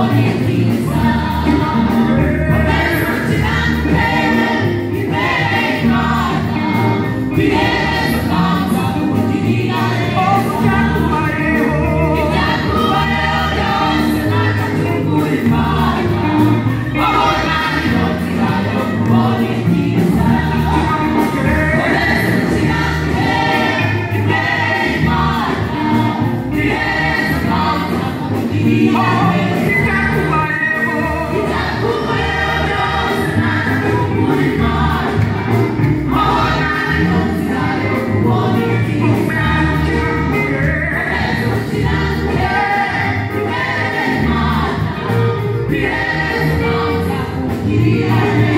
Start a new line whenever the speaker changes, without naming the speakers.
kubona ibyiza. Komeza ukiranuke imbere y'Imana, ku iherezo nzakugirira neza. Ibyakubayeho byose ntacyo Imana, wabona niyo nzira yo kubona ibyiza. Komeza ukiranuke imbere y'Imana, ku iherezo nzakugirira neza. Ibyakubayeho byose ntacyo Imana, wabona niyo nzira yo kubona ibyiza. Komeza ukiranuke imbere y'Imana, ku iherezo nzakugirira neza.